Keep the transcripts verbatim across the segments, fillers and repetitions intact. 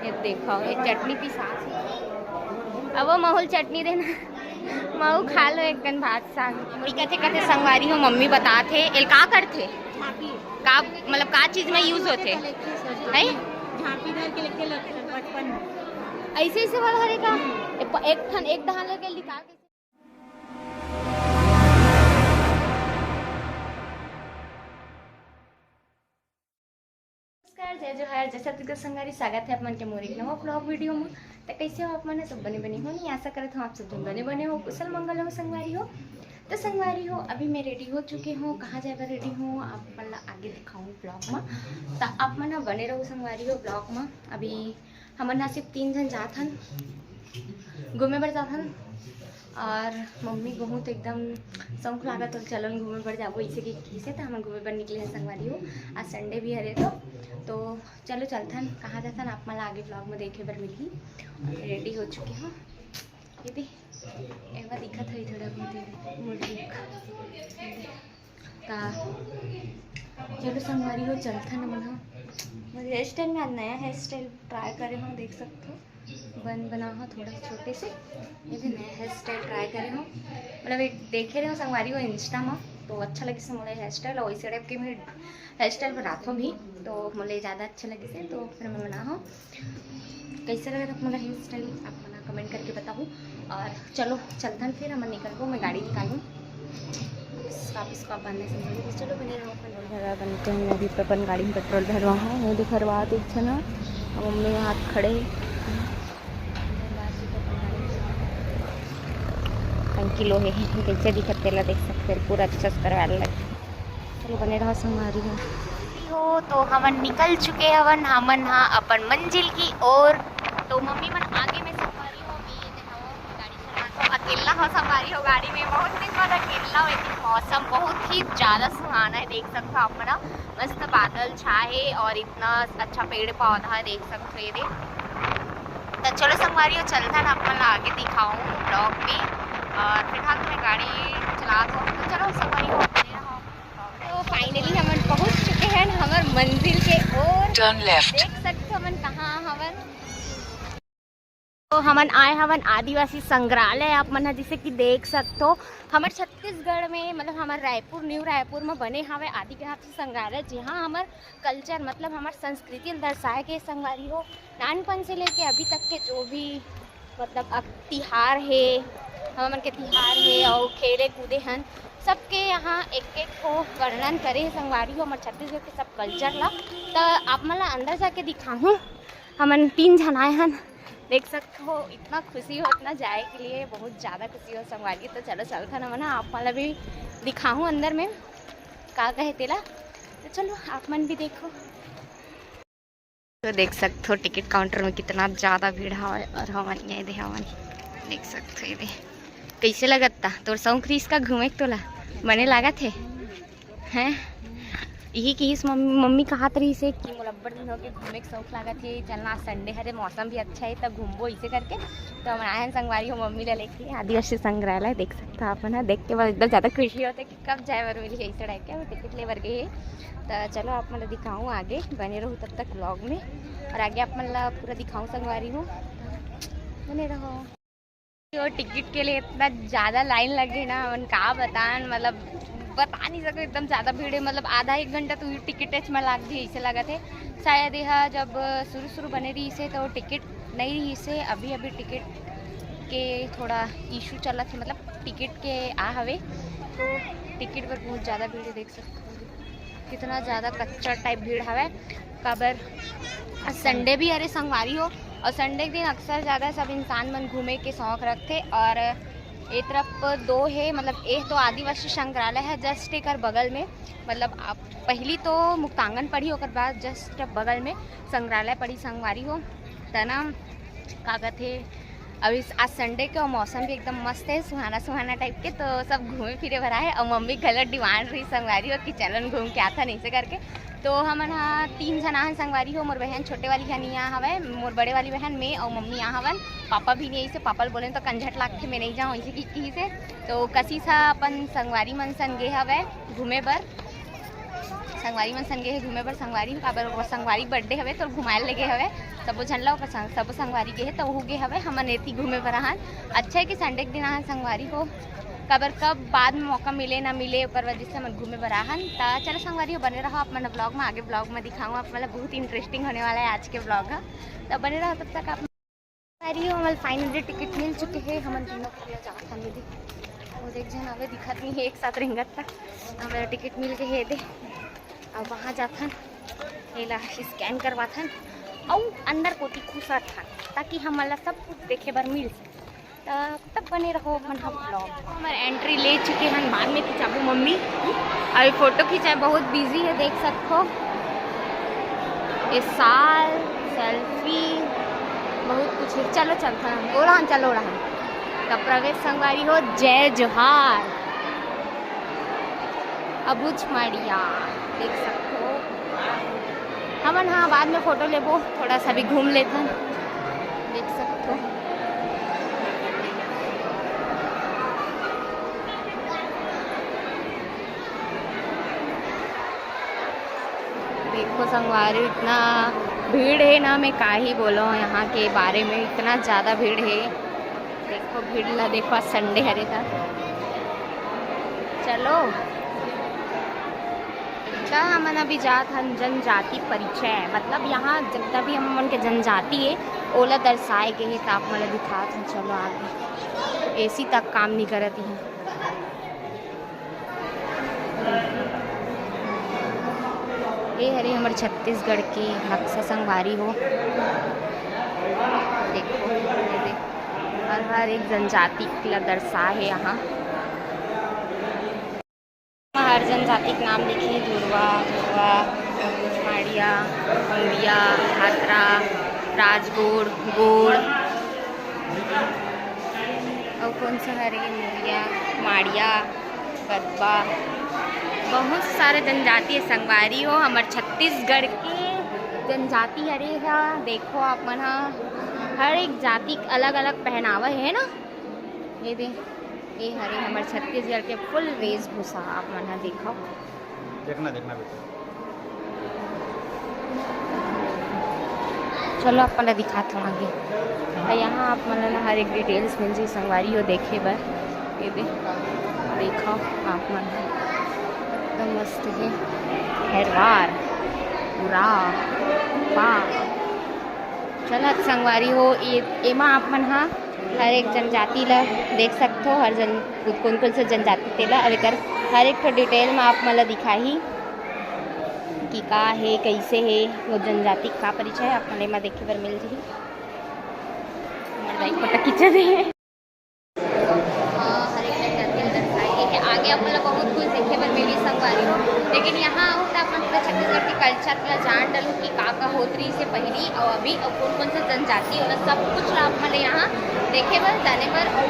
ये देखो, ये चटनी पिसात हे। अब वो महू ल चटनी देना। महू खा लो एक कन भात साग। ये कथे, कथे संगवारी हो, मम्मी बतात हे, एला का करथे? झांपी। का, मतलब का चीज में use होथे? झांपी। हैं? झांपी धर के लेके लगथे बचपन में। ऐसे, ऐसे वाला हरे का? एक प-, एक ठन, एक धान लेके निकाल के। नमस्कार, जय जोहार, जय छत्तीसगढ़ संगवारी, स्वागत है आप मन के मोर एक नवा vlog video में। तो कैसे हो आप मन? सब बने बने हो नहीं? आशा करत हूँ आप सब झन बने बने हो, कुशल मंगल हो संगवारी हो। तो संगवारी हो, अभी मैं ready हो चुके हूँ। कहाँ जाए बर ready हूँ, आप मन ला आगे दिखाऊँ vlog में। तो आप मन बने रहो संगवारी हो vlog में। अभी हमन ह सिर्फ तीन झन जात हन, घूमे बर जात हन। और मम्मी बहुत एकदम शौक लागत हो, चलो न घूमे बर जाबो, इसे कि, किसे त हमन घूमे बर निकले हन संगवारी हो। आज Sunday भी हरे तो, तो चलो चलथन, कहाँ जाथन आप मन ला आगे vlog में देखे बर मिलही। Ready हो चुके हो, ये दे, एमा दिखत होही थोड़ा बहुत, ये दे, मोर look। ता चलो संगवारी हो, चलथन हमन ह। मोर hair style में आज नया hair style try करे हो, देख सकत हो, बन बना हो थोड़ा छोटे से। ये भी नया hair style try करे हो, मतलब एक देखे रहे हो संगवारी हो Insta में, तो अच्छा लगिस मोला hair style, और इसे type के मैं hair style बनात हो भी, तो मोला ज्यादा अच्छा लगिस, तो फिर मैं बना हो। कैसे लगा था मोला hair style, आप मन comment करके बताओ। और चलो चलथन फिर हमन निकलबो, मैं गाड़ी निकालूँ। Stop, stop बंद है, समझ लो। चलो बने रहो अपन। Petrol भरवा बनते हैं, अभी पे अपन गाड़ी में petrol भरवा है, वो देख भरवा देख छे ना, अब मम्मी हाथ खड़े। टंकी लोहे है, कैसे दिखत तेला देख सकते हैं, पूरा अच्छा से करवा लगे। चलो बने रहो संगवारी हो। हो तो हमन निकल चुके हवन, हमन हा अपन मंजिल की ओर। तो मम्मी मन आगे में संगवारी हो, मैं ये देखाओ गाड़ी चलात हो, अकेला हो संगवारी हो गाड़ी में। बहुत दिन बाद अकेला हो, लेकिन मौसम बहुत ही ज्यादा सुहाना है, देख सकते हो आप मन, मस्त बादल छा है और इतना अच्छा पेड़ पौधा है, देख सकते हो ये दे। तो चलो संगवारी हो, चलथन आप मन ला आगे दिखाऊँ vlog में। और फिलहाल तो मैं गाड़ी चलात हो, तो चलो संगवारी हो, बने रहो। तो finally हमन पहुंच चुके हैं हमर मंजिल के ओर। Turn left। देख सकते हो हमन कहाँ हवन। तो हमन आए हवन आदिवासी संग्रहालय। आप मन ह जैसे कि देख सकते हो, हमर छत्तीसगढ़ में, मतलब हमर रायपुर, न्यू रायपुर में बने हवे आदिवासी संग्रहालय, जहाँ हमर culture, मतलब हमर संस्कृति ल दर्शाए के संगवारी हो। नानपन से लेके अभी तक के जो भी, मतलब अब तिहार हे, हमन के तिहार हे और खेले कूदे हन, सबके यहाँ एक एक ठो वर्णन करे हे संगवारी हो, हमर छत्तीसगढ़ के सब culture ला। त आप मन ला अंदर जाके दिखाहूँ। हमन तीन झन आए हन, देख सकते हो, इतना खुशी हो, इतना जाए के लिए बहुत ज़्यादा खुशी हो संगवारी। तो चलो चलथन हमन, आप मन ला भी दिखाहूँ अंदर में का का हे तेला। तो चलो आप मन भी देखो। तो देख सकथो टिकट काउंटर में कितना ज्यादा भीड़ हवय और हमन ये दे हमन देख सकथो ये दे। कैसे लगत ता तोर शौक रहिस का घूमे के तोला? बने लागत हे? हैं? यही किहिस मम्मी, मम्मी कहत रहिस हे कि मोला अब्बड़ दिन होगे घूमे के शौक लागत हे, चलना Sunday हरे, मौसम भी अच्छा हे त घूमबो इसे करके। तो हमन आए हन संगवारी हो मम्मी ला लेके आदिवासी संग्रहालय। देख सकथो आप मन ह, देख के बस एकदम ज्यादा खुशी होथे कि कब जाए बर मिलही, ऐसे टाइप के। अभी टिकट ले बर गे हे, त चलो आप मन ला दिखाऊँ आगे, बने रहू तब तक vlog में, और आगे आप मन ला पूरा दिखाऊँ संगवारी हो, बने रहो। तो टिकट के लिए इतना ज़्यादा लाइन लगे ना, हमन का बतान, मतलब बता नहीं सको, एकदम ज़्यादा भीड़ है। मतलब आधा एक घंटा तो टिकट में लाग दी, ऐसे लगत हे। शायद यह जब शुरू शुरू बने रहिस हे तो टिकट नहीं रहिस हे, अभी अभी टिकट के थोड़ा issue चलत हे, मतलब टिकट के आ हवे, तो टिकट पर बहुत ज़्यादा भीड़ है, देख सकते हो कितना ज़्यादा कच्चा टाइप भीड़ हवे। काबर आज Sunday भी हरे संगवारी हो, और Sunday के दिन अक्सर ज़्यादा सब इंसान मन घूमे के शौक रखथे। और ए तरफ दो हे, मतलब एक तो आदिवासी संग्रहालय है just एकर बगल में, मतलब आप पहली तो मुक्तांगन पड़ी, ओकर बाद just बगल में संग्रहालय पड़ी संगवारी हो। त ना का कथे, अब इस आज Sunday के और मौसम भी एकदम मस्त है, सुहाना सुहाना टाइप के, तो सब घूमे फिरे भरा है। और मम्मी घलो demand रही संगवारी हो कि चलो न घूम के आथन ऐसे करके। तो हमन हा तीन झन आहन संगवारी हो, मोर बहन छोटे वाली हन यहाँ हवय, मोर बड़े वाली बहन, मैं और मम्मी यहाँ हवन। पापा भी नहीं, ऐसे पापा ल बोले तो कंझट लागथे, मैं नहीं जाऊँ ऐसे की, की से। तो कशिश हा अपन संगवारी मन सन गे हवय घूमे बर। संगवारी मन संग गे हे घूमे बर। संगवारी हो काबर ओकर संगवारी बर्थडे हवे तो घुमाए ले गे हवे। सबो झन ला ओकर संग, सबो संगवारी गे हे तो ओहू गे हवे। हमन एती घूमे बर आहन। अच्छा है कि संडे के दिन आहन संगवारी हो, काबर कब बाद में मौका मिले ना मिले, ओकर वजह से हमन घूमे बर आहन। त चलो संगवारी हो, बने रहो आप मन ब्लॉग में। आगे ब्लॉग में दिखाऊँ आप मन ला, बहुत इंटरेस्टिंग होने वाला है आज के ब्लॉग ह। तब बने रहो तब तक आप। अरे हमन फाइनली टिकट मिल चुके हे। हमन तीनों कोरिया जात हन दीदी। वो देख झन हवे दिखत नहीं है एक साथ रेंगत तक। हमर टिकट मिल गए हे दे। अब वहाँ जाथन, एला स्कैन करवाथन, अउ अंदर कोती घुसत हन, ताकि हमन ला सब कुछ देखे बर मिल सके। त तब बने रहो अपन हम ब्लॉग। हमर एंट्री ले चुके हन, बाद में खिंचाबू मम्मी। अभी फोटो खिंचाए बहुत बिजी है, देख सकत हो। ये साल सेल्फी बहुत कुछ है। चलो चलथन, ओढ़ान चलो ओढ़ान। त प्रवेश संगवारी हो, जय जोहार। अबुझमाड़िया देख सकत हो। हमन हाँ बाद में फोटो लेबो, थोड़ा सा भी घूम लेथन। देख सकत हो। देखो संगवारी, इतना भीड़ है ना, मैं का ही बोलो यहाँ के बारे में, इतना ज़्यादा भीड़ है। देखो भीड़ ला देखो, आज संडे हरे था। चलो त हमन अभी जात हन जनजाति परिचय, मतलब यहाँ जितना भी हमन के जनजाति है ओला दर्शाए गे हे, त आप मन ला दिखात हन। चलो आगे, एसी तक काम नहीं करत है। ये हरे हमर छत्तीसगढ़ के नक्शा संगवारी हो। देखो, ये देख, हर, हर एक जनजाति ला दर्शा है यहाँ। हर जनजाति के नाम लिखे, धुरवा, धुरवा, माड़िया, मुंडिया, हात्रा, राजगोड़, गोड़, अउ कौन सा हरे, मुंडिया, माड़िया, गदबा, बहुत सारे जनजाति है संगवारी हो। हमर छत्तीसगढ़ के जनजाति हरे ह। देखो आप मन ह, हर एक जाति के अलग-अलग पहनावा है ना। ये दे, ये हरे हमर छत्तीसगढ़ के फुल वेशभूषा, आप मन ह देखो। देखना, देखना बेटा। चलो, आप मन ला दिखात हूँ आगे। अउ यहाँ आप मन ला हर एक डिटेल्स मिल जाही संगवारी हो देखे बर। ये दे, देखो आप मन ह, एकदम मस्त है। हेरवार, उराँव, पा। चलत संगवारी हो, ये, एमा आप मन ह हर एक जनजाति ला देख सकथो, हर जन, कोन कोन से जनजाति तेला। अब एकर हर एक ठो डिटेल में आप मन ला दिखाही कि का हे, कइसे हे, वो जनजाति का परिचय आप मन ला एमा देखे बर मिल जही। हमर दाई फोटो खींचत हे। हाँ, हर एक जनजाति ला दर्शाए गे हे। आगे आप मन ला बहुत कुछ देखे बर मिली संगवारी हो, लेकिन यहाँ आहू त अपन पूरा छत्तीसगढ़ के कल्चर ला जान डलहू कि का का होत रहिस हे पहिली अउ अभी, अउ कोन कोन से जनजाति हे, ओला सब कुछ ला आप मन ला यहाँ देखे बर, जाने बर अउ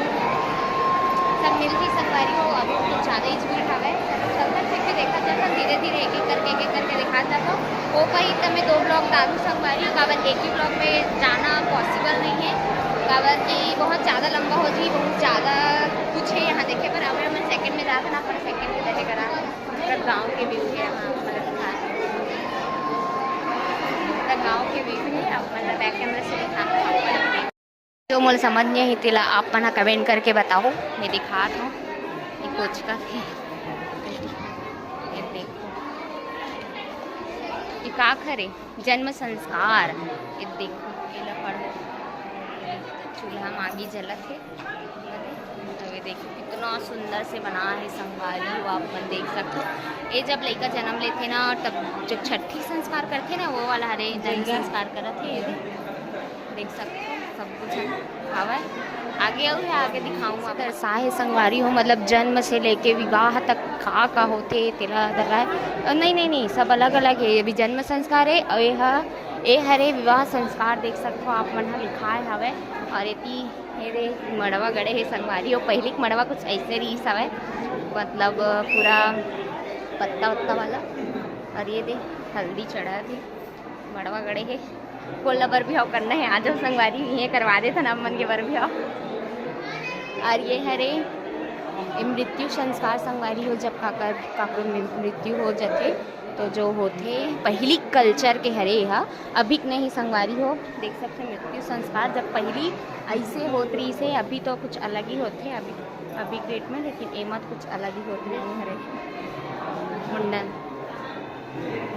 सब मिल जही संगवारी हो। अभी कुछ ज़्यादा ही भीड़ हवय, चलथन फिर भी देखत जाथन धीरे धीरे एक एक करके, एक एक करके दिखात जाथन। हो पाही त मैं दो ब्लॉग डालहूँ संगवारी, काबर एक ही ब्लॉग में जाना पॉसिबल नहीं है, काबर कि बहुत ज़्यादा लंबा हो जाही, बहुत ज़्यादा कुछ है यहाँ देखे बर। अब हमन सेकंड में जाथन, अपन सेकंड में देखे करा। पूरा गाँव के व्यू है यहाँ, मतलब दिखा, पूरा गाँव के व्यू है, आप मतलब बैक कैमरा से दिखा। जो मोला समझ नहीं आई, तेला आप मन ह कमेंट करके बताओ, मैं दिखात हूँ। ये कोचका के, ये देखो, ये का करे, जन्म संस्कार। ये देखो, ये ला पढ़ो, चूल्हा म आगी जलत हे। अरे, अरे देखो, कितना सुंदर से बना है संगवारी हो, आप मन देख सकते हो। ये जब लइका जन्म लेथे ना, तब जब छठी संस्कार करथे ना, वो वाला हरे जन्म संस्कार करत हे। ये देख सकते हो, सब कुछ है, हवय। आगे अउ है, आगे दिखाऊँ आप। दर्शाए हे संगवारी हो, मतलब जन्म से लेके विवाह तक का का होथे, तेला दर्शाए। अ, नहीं, नहीं, नहीं, सब अलग-अलग हे। ये भी जन्म संस्कार हे, अउ ये ह, ये हरे विवाह संस्कार, देख सकते हो आप मन ह, लिखाए हवय। अउ एती, ये दे, मड़वा गड़े हे संगवारी हो, पहिली के मड़वा कुछ ऐसे रहिस हवय, मतलब पूरा पत्ता-वत्ता वाला। अउ ये दे, हल्दी चढ़त हे। मड़वा गड़े हे। कोन ला बर बिहाव करना हे, आ जाओ संगवारी, इहें करवा देथन आप मन के बर बिहाव। अउ ये हरे, ए मृत्यु संस्कार संगवारी हो, जब काकर, काकरो मृ-, मृत्यु हो जाथे, तो जो होथे पहिली कल्चर के हरे ह, अभी के नहीं संगवारी हो, देख सकथे मृत्यु संस्कार जब पहिली ऐसे होत रहिस हे, अभी तो कुछ अलग ही होथे। अभी, अभी डेट में लेकिन एमा तो कुछ अलग ही होत रहिस हरे। मुंडन,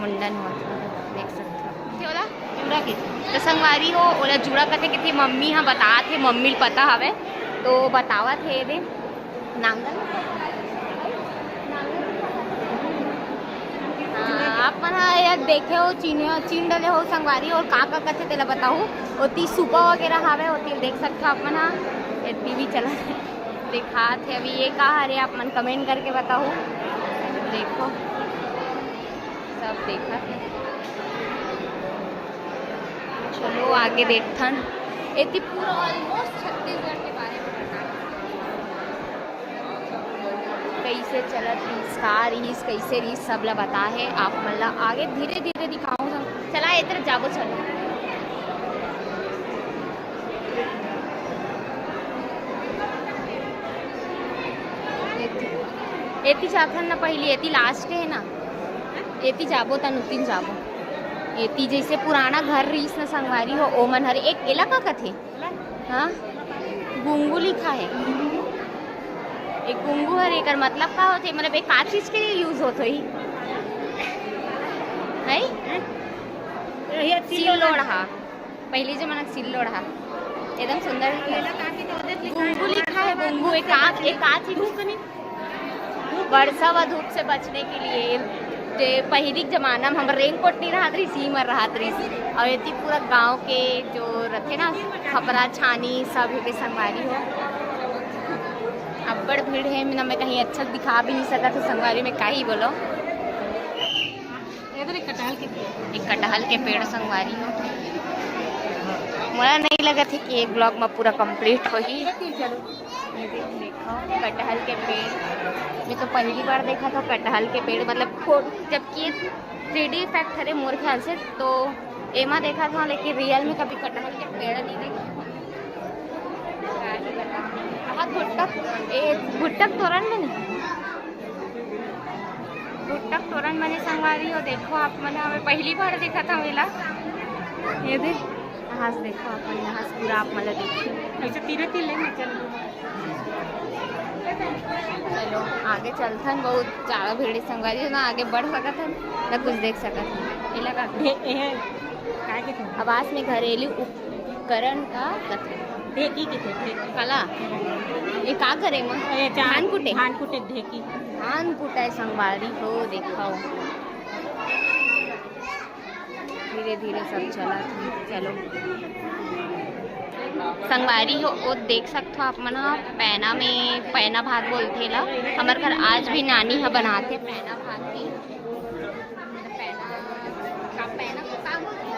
मुंडन होत हे, देख सकथे। के ओला पूरा के तो संगवारी हो, ओला जुड़ा कथे, कथे मम्मी ह बतात हे, मम्मी ल पता हवे तो बतावत हे दे। नांगल? हाँ, आप मन ह ये देखे हो, चिन्ह, चिन्ह डले हो संगवारी, और का का कथे तेला बताहू। ओती सुपा वगैरह हावे, ओती देख सकथो आप मन ह। ये टीवी चला दिखात हे अभी, ये का हरे, आप मन कमेंट करके बताहू। देखो, सब देखा। चलो आगे देखथन। एती पूरा almost छत्तीसगढ़ के बारे में बताना। कैसे चलत रहिस, का रहिस, कैसे रहिस, सब ला बता हे। आप मन ला आगे धीरे धीरे दिखाऊं। चला, ए तरफ जाबो, चलो। एती, एती जाथन ना, पहली एती लास्ट है ना, एती जाबो, तन उतिन जाबो। एती जैसे पुराना घर रहिस ना संगवारी हो, ओमन हर एक एला का कथे? हाँ, गुंगू लिखा है। एक गुंगू हर, एकर मतलब का होथे? मतलब एक का चीज के लिए यूज होत होही? है? यही अच्छी सिल लोढ़ा। पहली जमाना के सिल लोढ़ा। एकदम सुंदर लिखा है। गुंगू लिखा है, गुंगू। एक का, एक का चीज? वर्षा व धूप से बचने के लिए, जे पहिली के जमाना में हम रेनकोट नहीं रहत रहिस, इही में रहत रहिस। और एती पूरा गांव के जो रथे ना, खपरा छानी सब हेके संगवारी हो। अब्बड़ भीड़ है ना, मैं कहीं अच्छा दिखा भी नहीं सकत हूँ संगवारी में, का ही बोलो। ये तो एक कटहल के पेड़। एक कटहल के पेड़ संगवारी हो। मोला नहीं लगत है कि एक ब्लॉग में पूरा कंप्लीट होही। ये देख, देखो, कटहल के पेड़। मैं तो पहली बार देखा था कटहल के पेड़, मतलब फो-, जबकि थ्री डी इफेक्ट हरे मोर ख्याल से, तो एमा देखा था, लेकिन रियल में कभी कटहल के पेड़ नहीं देखा। बहुत भुट्टा, ए, भुट्टा के तोरन में नहीं। भुट्टा के तोरन बने संगवारी हो, देखो आप मन, हमें पहली बार देखा था मेला। ये दे, यहाँ से देखो आप मन, यहाँ से पूरा आप मन ला देखो। ऐसे तीरे तीर ले ना चल। चलो आगे चलथन, बहुत ज्यादा भीड़ है संगवारी हो, ना आगे बढ़ सकत हन ना कुछ देख सकत हन। ये लगा ए, ए, काय के तुम? आवास में घरेलू उपकरण का कथे। ढेकी के थे, ढेकी। कला? ये का करे म? ए, चार धान कुटे? धान कुटे ढेकी। धान कुटे संगवारी हो, देखो। धीरे धीरे सब चलत हे। चलो संगवारी हो, वो देख सकथो आप मन ह, पैना में, पैना भात बोलथे ला, हमर घर आज भी नानी ह बनाथे पैना भात के। पैना, का पैना को का बोलथे?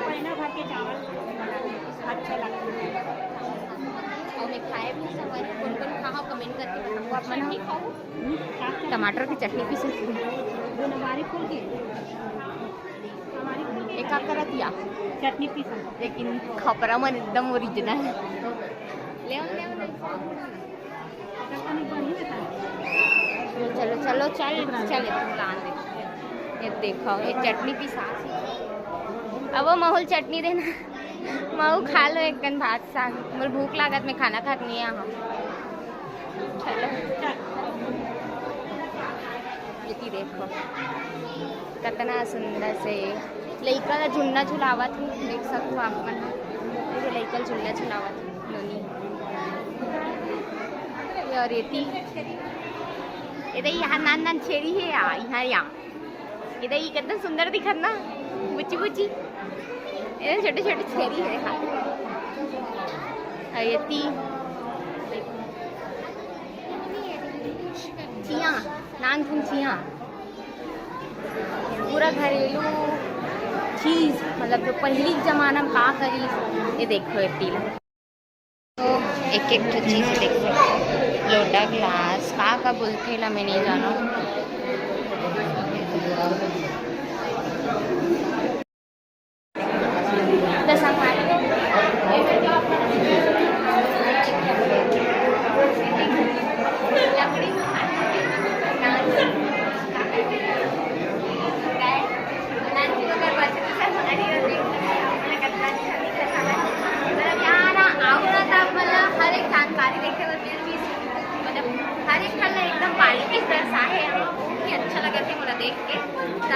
पैना भात के चावल अच्छा लगथे। और मैं खाए भी संगवारी, कौन कौन खाओ कमेंट करके बताओ, आप मन ही खाओ। टमाटर की चटनी पीसे। हमारी फूल के। एक का करत या? चटनी पीसा। लेकिन खपरा मन एकदम ओरिजिनल। ले आओ, ले आओ, ले आओ। चलो, चलो, चल, चल, दुकान दे। ये देखो, ये चटनी पीसा। अब वो माहौल चटनी देना। महू खा लो एक कन भात साग। मोर भूख लागत, मैं खाना खात नहीं आ हम। चलो। एती देखो, कतना सुंदर से लइका ला झुलना झुलावत हे, देख सकथो आप मन। ये लइका ला झुलना झुलावत हे नोनी। और एती, एती यहाँ नान नान छेरी हे, या, यहाँ, या। ये देखिए, कितना सुंदर दिखत ना, बुच्ची बुच्ची। ये छोटे छोटे छेरी है, हाँ। और ये ती-, चिया, नानकुन चिया। पूरा घरेलू चीज, मतलब जो पहली जमाना में का करी, ये देखो ये तीन। तो एक एक ठो चीज देखो, लोटा, ग्लास, का का बोलथे ला मैं नहीं जानव।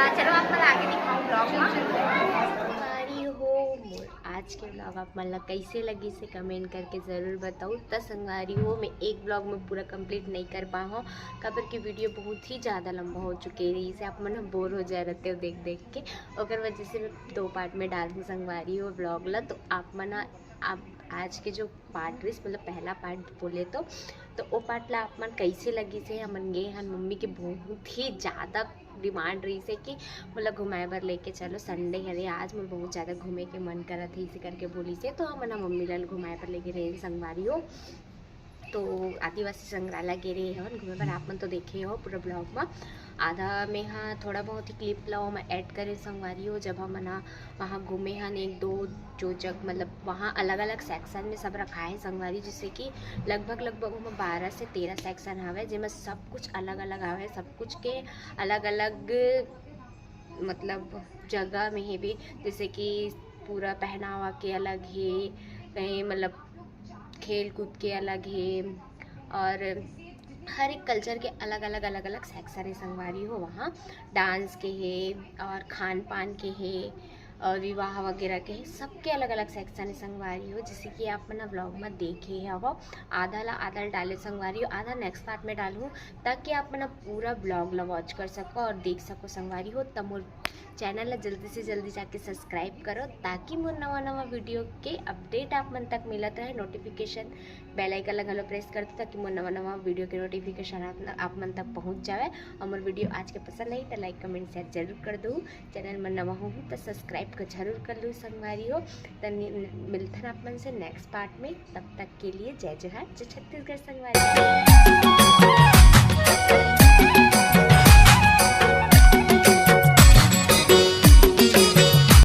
चलो आप मन आगे दिखाऊं ब्लॉग में। संगवारी हो, मोर आज के ब्लॉग आप मन ला कैसे लगिस हे कमेंट करके जरूर बताऊ। त संगवारी हो, मैं एक ब्लॉग में पूरा कंप्लीट नहीं कर पाए हूँ, काबर कि वीडियो बहुत ही ज़्यादा लंबा हो चुके रहिस हे, आप मन बोर हो जाए रहते हो देख देख के, ओकर वजह से मैं दो पार्ट में डालहूँ संगवारी हो ब्लॉग ला। तो आप मन ह, आप आज के जो पार्ट रहिस, मतलब पहला पार्ट बोले तो, तो वो पार्ट ला आप मन कैसे लगिस हे, हमन गे हन, मम्मी के बहुत ही ज़्यादा डिमांड रहिस हे कि मोला घुमाए बर लेके चलो, संडे हरे आज, मोर बहुत ज़्यादा घूमे के मन करत हे, इसे करके बोलिस हे। तो हमन ह मम्मी ला घुमाए बर लेके रहे संगवारी हो। तो आदिवासी संग्रहालय गे रहे हन घूमे बर, आप मन तो देखे हो पूरा ब्लॉग में। आधा में हाँ थोड़ा बहुत ही क्लिप ला ओमा ऐड करे संगवारी हो, जब हमन ह वहाँ घूमे हन एक दो जो जग, मतलब वहाँ अलग अलग सेक्शन में सब रखाए हे संगवारी, जैसे कि लगभग लगभग ओमा बारह से तेरह सेक्शन हवे, जेमा सब कुछ अलग अलग हवे, सब कुछ के अलग अलग मतलब जगह में हे भी, जैसे कि पूरा पहनावा के अलग हे, कहीं मतलब खेल कूद के अलग हे, और हर एक कल्चर के अलग अलग अलग अलग सेक्शन हे संगवारी हो। वहाँ डांस के हे और खान पान के हे और विवाह वगैरह के हे, सबके अलग अलग सेक्शन हे संगवारी हो। जैसे कि आप मन ब्लॉग में देखे हव, आधा ला आधा ला डाले संगवारी हो, आधा नेक्स्ट पार्ट में डालूँ, ताकि आप मन पूरा ब्लॉग ला वॉच कर सको और देख सको संगवारी हो। त मोर चैनल ला जल्दी से जल्दी जाके सब्सक्राइब करो, ताकि मोर नवा नवा वीडियो के अपडेट आप मन तक मिलत रहे। नोटिफिकेशन बेल आइकन ला घलो प्रेस कर दो, ताकि मोर नवा नवा वीडियो के नोटिफिकेशन आप, आप मन तक पहुँच जावे। और मोर वीडियो आज के पसंद आई तो लाइक कमेंट शेयर जरूर कर दो। चैनल में नवा हो तो सब्सक्राइब कर जरूर कर लो संगवारी हो। त नि-, मिलथन आप मन से नेक्स्ट पार्ट में, तब तक के लिए जय जोहार, जय छत्तीसगढ़ संगवारी।